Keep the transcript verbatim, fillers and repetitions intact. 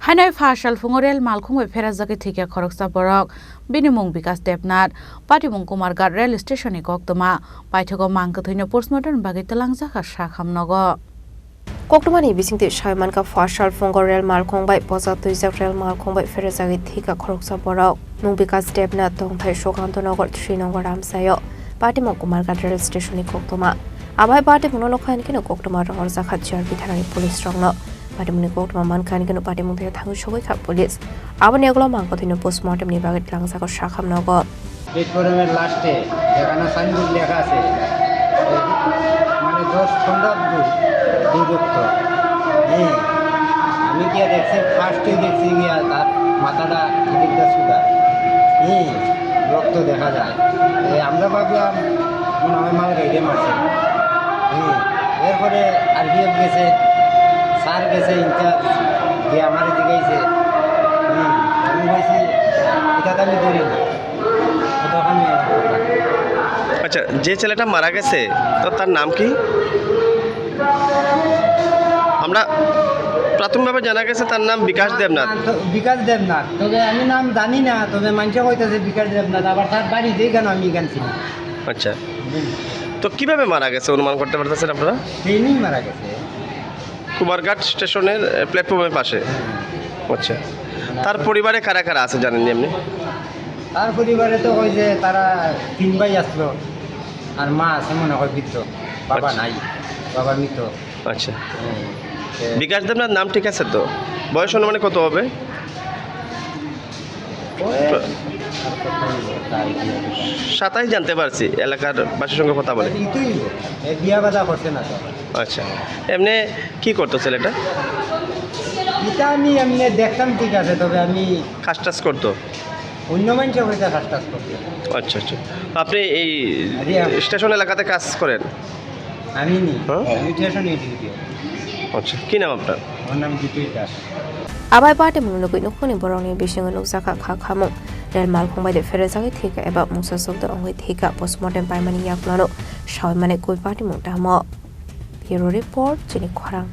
Hainai pha salphungo rel malkhung bai pherajagwi thwikha khoroksa borok. Bini mung Bikas Debnath, patimung Kumarghat rel station ni koktwma. Paithago mang kwthwino postmortem bagwi twlangjakha sakham nogo. Koktwmani bisingtwi sai mankha, pha salphungo rel malkhung bai poja twijak rel malkhung bai pherajagwi thwikha khoroksa borok. Mung Bikas Debnath, tongthai Sukantanagar three number amchaio. Patimung Kumarghat rel station ni koktwma. Abai patimungno nokha hinkhe koktwma rohorjakha G R P thanani police rokno. Patimungni koktwma mankha hinkhe patimung thangwi sogwi kha police. Aboni ulo mang kwthwino postmortem ni bagwi twlangjago sakham nogo. প্ল্যাটফর্মের লাস্টে যেখানে সাইনবোর্ড লেখা আছে, মানে দশ পনেরো দূর দূরত্ব। হ্যাঁ, আমি গিয়ে দেখছি, ফার্স্টে দেখছি গিয়া তার মাথাটা এদিকটা সুদা। হ্যাঁ, রক্ত দেখা যায়। এ, আমরা ভাবলাম মনে হয় মাল গাড়িয়ে মারছে। হ্যাঁ, এরপরে আরপিএফ গেছে, স্যার গেছে ইনচার্জ, গিয়ে আমারে জিজ্ঞাসে। হ্যাঁ, আমি বলছি, এটা তো আমি ধরি না। আচ্ছা, যে ছেলেটা মারা গেছে, তো তার নাম কি? আমরা প্রাথমিকভাবে জানা গেছে তার নাম বিকাশ দেবনাথ। না, তো বিকাশ দেবনাথ, তবে আমি নাম জানি না, তবে মানুষে কইতাছে বিকাশ দেবনাথ, আবার তার বাড়ি যেখানে আমি এখানে চিনি। আচ্ছা, তো কিভাবে মারা গেছে অনুমান করতে পারতেছেন আপনারা? ট্রেনেই মারা গেছে। কুমারঘাট স্টেশনের, এ, প্ল্যাটফর্মের পাশে। হ্যাঁ। আচ্ছা, তার পরিবারে কারা কারা আছে জানেননি আপনি? তার পরিবারে তো ওই যে তারা তিন ভাই আসলো, আর মা আছে মনে হয় বৃদ্ধ, বাবা আচ্ছা। নাই, বাবা মৃত। আচ্ছা। হ্যাঁ। বিকাশ দেবনাথ নাম ঠিক আছে তো? বয়স অনুমানে কত হবে? ওই আর কত হইব, তার কি হবে? সাতাইশ জানতে পারছি, এলাকার বাসীর সঙ্গে কথা বলে। ইতুই হইব, এ বিয়া বাদা করছে না তো। আচ্ছা, এমনি কি করতো ছেলেটা? এটা আমি এমনি দেখতাম ঠিক আছে, তবে আমি কাজ টাজ করতো? অন্য মানুষের হয়তো কাজ টাজ করতো। আচ্ছা, আচ্ছা। আপনি এই আরে, আম- স্টেশন এলাকাতে কাজ করেন? আমি নি? হ্যাঁ? আমি স্টেশনে ডিউটি। আচ্ছা, কি নাম আপনার? আমার নাম জিতু Das. Abai patimung nugwi nukhungni borokni bisingo nukjakha kha khamung. Rel malkhung bai de pherejagwi thwikha eba mungsa sokda wngwi thwikha postmortem paimani yaklano sawi mani kwi patimung tamo. Bureau Report, chini khorang.